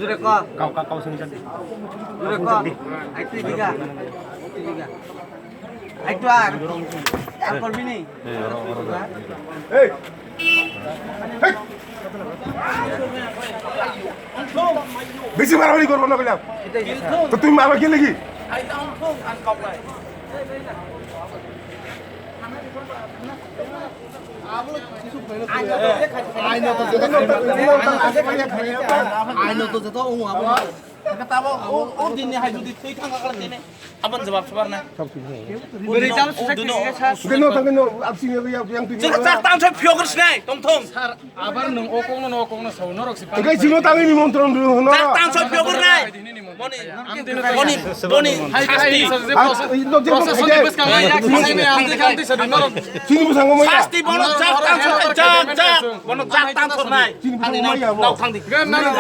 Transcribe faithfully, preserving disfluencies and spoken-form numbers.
Jure ko. Kau, kau, kau sini jadi. Jure ko. Ai tu juga. Ai tu juga. Ai tu ar. Ar kor bini. Hey. Hey. Besi marmari korbo na kailaam. To tumi marmar kene ki? Aino to joto, aino to joto wngo abo. Tabo o, o dinni hai jodi thwi thangkha kala tene. Aboni jawab subar na. Bwrwi tamo sujak tini sa. Geno tangno absini yang tu. Jeng chak tang soi phiyok rwsnai tong thong. Abar nwng o kokno no kokno sao norok si. Tangkai jino tangni nimontron rw no. Chak tang soi phiyok rwnai. Boni, boni, boni, hai, hai, sasti. Hai, hai, no, je bwskango yak sini ang de kanti sadi norok. Sini bwskango maya. Sasti bono chak tang soi, chak, chak. Bono chak tang soi nai. Sini bwskango maya bo. Nau thang di. Gan nang.